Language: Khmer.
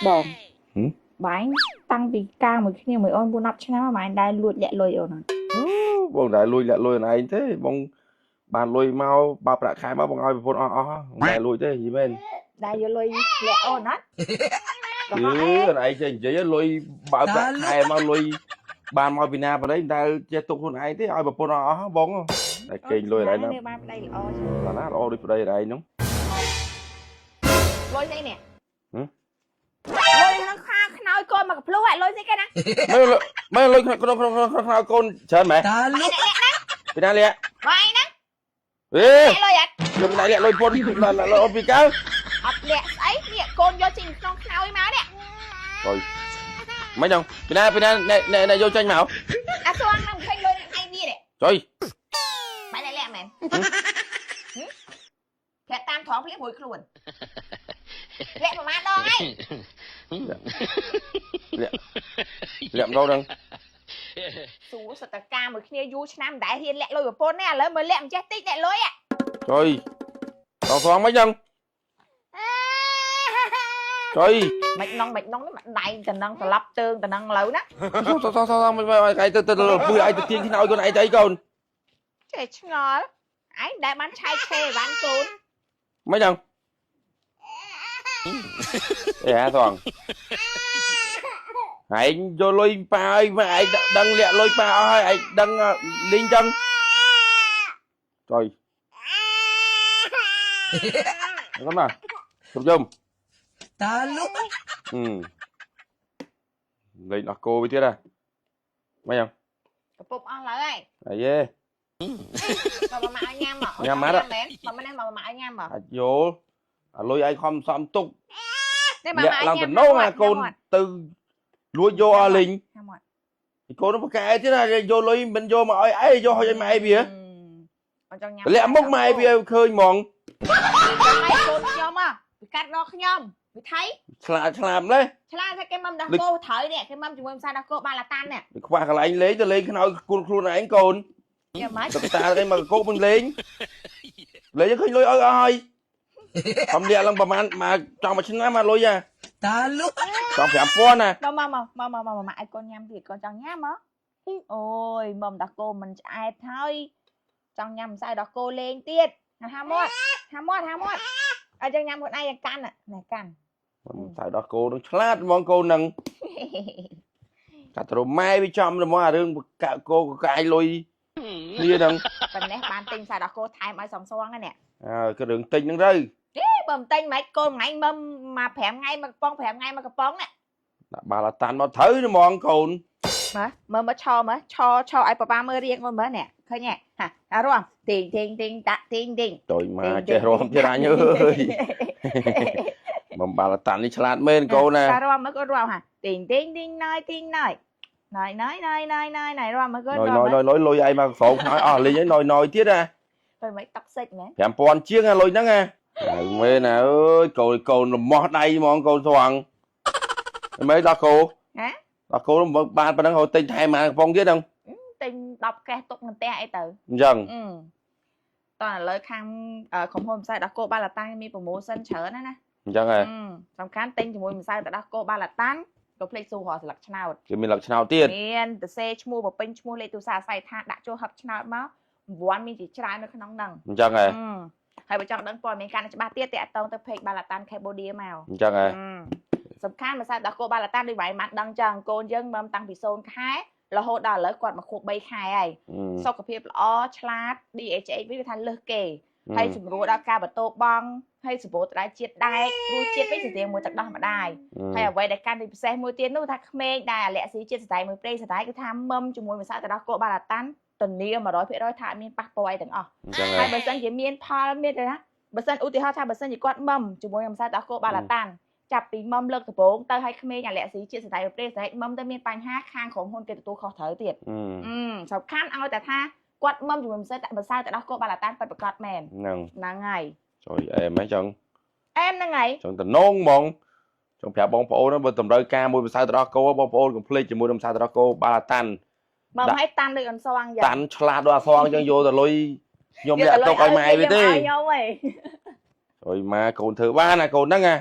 បង ហឹម បែងតាំងពីកាងមួយគ្នាមួយអូន4 10ឆ្នាំមកឯងដែរលួចលាក់លុយអូនអត់ បងតែលួចលាក់លុយឯងទេបងបានលុយមកបើប្រាក់ខែមកបងឲ្យប្រពន្ធអស់អស់បងតែលួចទេយីមែន ដែរយកលុយលាក់អូនអត់កុហក អឺ ឯង ឯងចេះនិយាយលុយបើប្រាក់ខែមកលុយបានមកពីណាបរិយតែចេះទុកខ្លួនឯងទេឲ្យប្រពន្ធអស់អស់បងតែគេងលុយឯងណា នេះបានប្តីល្អចឹង ណាណាល្អដូចប្តីឯងហ្នឹង លុយស្អីនេះ ហឹម លុយក្នុងខាខ្នើយកូនមកកភ្លុះហ่ะលុយស្អីគេណា មែនលុយក្នុងក្នុងក្នុងក្នុងក្នុងកូនច្រើនមែន តាលុក ពីណាលាក់ បាយណា អេ លាក់លុយអត់ ខ្ញុំដៃលាក់លុយពុនលុយអូនពីកើ អត់លាក់ស្អីនេះកូនយកចេញក្នុងខ្នើយមកនេះ អុយមិនចឹងពីណាពីណាអ្នកយកចេញមក អាស្វាងនឹងឃើញលុយនឹងឯងវានេះ ចុយ បាយលាក់មែនប្រាប់តាមត្រង់ភ្លាមរួចខ្លួនលាក់ប្រហែលដងហើយ លាក់ម្ដងហ្នឹង សួរសតការមួយគ្នាយូរឆ្នាំមិនដែលហ៊ានលាក់លុយប្រពន្ធទេឥឡូវមើលលាក់មិនចេះតិចលាក់លុយอ่ะ ចុយតសងមិនចឹងចុយ មិននងមិននងនេះមកដៃតំណងត្រឡប់ទើងតំណងលើណា សសសមិនមិនឯងទៅទៅពឺឯងទៅទាញខ្នើយកូនឯងទៅអីកូន ចេះឆ្ងល់ឯងដែលបានឆែកឆេអីវ៉ាន់កូន មិនចឹងអេហាសងឯងយកលុយប៉ាឲ្យមកឯងដឹងលាក់លុយប៉ាអស់ហើយឯងដឹងលីងចឹងចុយហ្នឹងណាជុំ តាលុក អឺលេងអស់គោវាទៀតហ่ะមិនយ៉ាង កពុបអស់លើហើយ អីយេ មកមកឲ្យញ៉ាំមក ញ៉ាំអត់ មែនមកនេះមកមកឲ្យញ៉ាំមក អាចយល់អាលុយឯងខំសំទុក នេះមក លាក់ មកឲ្យញ៉ាំ ឡើងតំណងអាកូនទៅលួចយកអស់លេង ញ៉ាំមក កូននោះប្រកែទៀតណាយកលុយមិនយកមកឲ្យឯងយកឲ្យម៉ែវា អត់ចង់ញ៉ាំ លាក់មុខម៉ែវាឃើញហ្មង ហើយកូនខ្ញុំហ៎វាកាត់ដល់ខ្ញុំវិថី ឆ្លាតឆ្លាមលេះ ឆ្លាតថាគេមកដោះគោត្រូវនេះគេមកជាមួយម្សៅដោះគោបាឡាតាន់នេះ ខ្វះកន្លែងលេងទៅលេងខ្នើយគូលខ្លួនឯងកូន យ៉ាងម៉េច តុកតាអីមកកោកមិនលេងលេងឃើញលុយឲ្យអស់ហើយខំលាក់ឡើងប្រហែលមកចង់មួយឆ្នាំមកលុយហ่ะ តាលុក ចង់5000ណា មកមកមកមកមកមកឲ្យកូនញ៉ាំទៀតកូនចង់ញ៉ាំហ៎អូយមកដោះគោមិនឆ្អែតហើយចង់ញ៉ាំម្សៅដោះគោលេងទៀតហាមាត់ហាមាត់ហាមាត់ឲ្យចឹងញ៉ាំខ្លួនឯងយ៉ាងកាន់ណែកាន់ តែដល់គោនឹងឆ្លាតហ្មងកូននឹងកាត់ទៅម៉ែវាចំហ្មងអារឿងកាក់គោកកាយលុយគ្នានឹង ប៉ុណ្ណេះបានទិញម្សៅដោះគោថែមឲ្យសំសងហ្នឹងនេះ អើគឺរឿងទិញហ្នឹងទៅ បើមិនទិញមិនកូនថ្ងៃមើមក5ថ្ងៃមកកំប៉ុង5ថ្ងៃមកកំប៉ុងនេះ ដាក់បាឡាតាន់មកត្រូវហ្មងកូន មើលមើលមើលឆមើលឆឆឲ្យប៉ាប៉ាមើលរៀងមើលមើលនេះឃើញទេហាអារំទីងទីងទីងតាក់ទីងទីង ចុយមកចេះរំទៀតអញអើយបំបាឡាតាន់នេះឆ្លាតមែនកូនណា តារំមើលកូនរំហាទីងទីងទីងណយទីងណយណយណយណយណយណយណយរំមើលកូន ណយ រំ ណយណយលុយឯងមកស្រោមខ្នើយអស់លេងឯងណយណយទៀតណា ទៅមិនតុកសិចមែន 5000ជាងអាលុយហ្នឹងណាហើយមែនណាអើយកូនកូនលំោះដៃហ្មងកូនស្វងមិនដល់គោ ហ៎ ដល់គោបានប៉ុណ្ណឹងហៅទិញថែមមកកំប៉ុងទៀតហ្នឹង ទិញ10កេះទុកក្នុងផ្ទះអីទៅ អញ្ចឹង អឺតោះឥឡូវខាងក្រុមហ៊ុនម្សៅដោះគោបាឡាតាំងមានប្រូម៉ូសិនច្រើនណាស់ណា អញ្ចឹងហ៎ សំខាន់ទិញជាមួយម្សៅទៅដោះគោបាឡាតាំងក៏ភ្លេចស៊ូរកស្លឹកឆ្នោត គេមានលក្ខឆ្នោតទៀត មានទៅសេឈ្មោះបំពេញឈ្មោះលេខទូរស័ព្ទអាស័យដ្ឋានដាក់ចូលហឹបឆ្នោតមករង្វាន់មានជាច្រើននៅក្នុងហ្នឹង អញ្ចឹងហ៎ ហើយបើចង់ដឹងព័ត៌មានកាន់តែច្បាស់ទៀតតាក់ទងទៅ page បាឡាតាន់ Cambodia មក អញ្ចឹងហ៎ សំខាន់ម្សៅដោះគោបាឡាតាន់ដូចវាយម៉ាត់ដឹងចឹងកូនយើងមកតាំងពី0ខែរហូតដល់ឥឡូវគាត់មកខួប3ខែហើយសុខភាពល្អឆ្លាត DHA វិញវាថាលើសគេហើយសម្រួលដល់ការបន្ទោបង់ហើយសម្បូរទៅដោយជាតិដែករសជាតិវិញស្ទៀងមួយទឹកដោះម្ដាយហើយអ្វីដែលកាន់តែពិសេសមួយទៀតនោះថាក្មេងដែលអាឡែស៊ីជាតិសរសៃមួយព្រេងសរសៃគឺថាមឹមជាមួយម្សៅទឹកដោះគោបាឡាតាន់ធានា100%ថាអត់មានប៉ះពាល់អីទាំងអស់ អញ្ចឹងហ៎ ហើយបើសិនជាមានផលមានទេណាបើសិនឧទាហរណ៍ថាបើសិនជាគាត់មឹមជាមួយនឹងម្សៅដោះគោបាឡាតាន់ចាប់ពីមឹមលើកដំបូងទៅឲ្យក្មេងអាឡែស៊ីជាតិសរសៃប្រេសរសៃមឹមទៅមានបញ្ហាខាងក្រុមហ៊ុនគេទទួលខុសត្រូវទៀត អឺ សំខាន់ឲ្យតែថាគាត់មឹមជាមួយម្សៅម្សៅទៅដោះគោបាឡាតាន់ពិតប្រាកដមែន ហ្នឹង ហ្នឹងហើយ ចុយអែមហ៎ចឹង អែមហ្នឹងហើយ ចឹងតំណងហ្មងចង់ប្រាប់បងប្អូនហ្នឹងបើតម្រូវការមួយម្សៅទឹកដោះគោបងប្អូនកុំភ្លេចជាមួយនឹងម្សៅទឹកដោះគោបាឡាតាន់ មឹមឲ្យតាន់ដូចអន្សងយ៉ាង តាន់ឆ្លាតដល់អាសងចឹងយកទៅលុយខ្ញុំលាក់ទុកឲ្យម៉ែវាទេ ខ្ញុំហី ចុយម៉ាកូនធ្វើបានណាកូនហ្នឹងណា